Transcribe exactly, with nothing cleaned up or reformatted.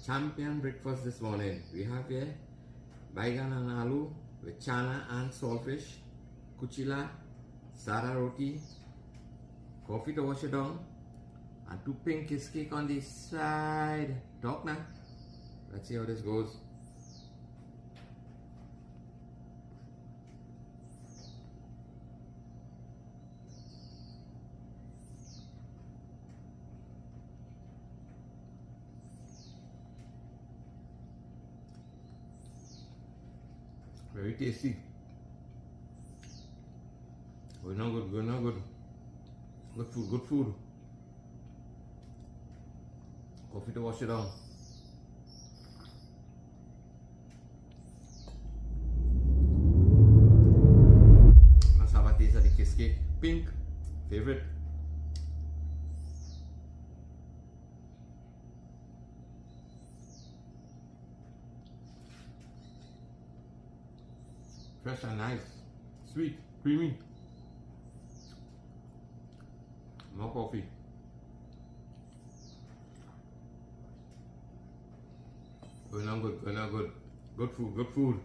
Champion breakfast this morning. We have here baigan and aloo with chana and saltfish, kuchila, sara roti, coffee to wash it down, and two pink kiss cake on the side. Talk now. Let's see how this goes. Very tasty. Good, no good, good, no good. Good food, good food. Coffee to wash it down. Must have a taste of the kiss cake. Pink, favorite. Fresh and nice. Sweet, creamy. More coffee. Good, no good, good, no good. Good food, good food.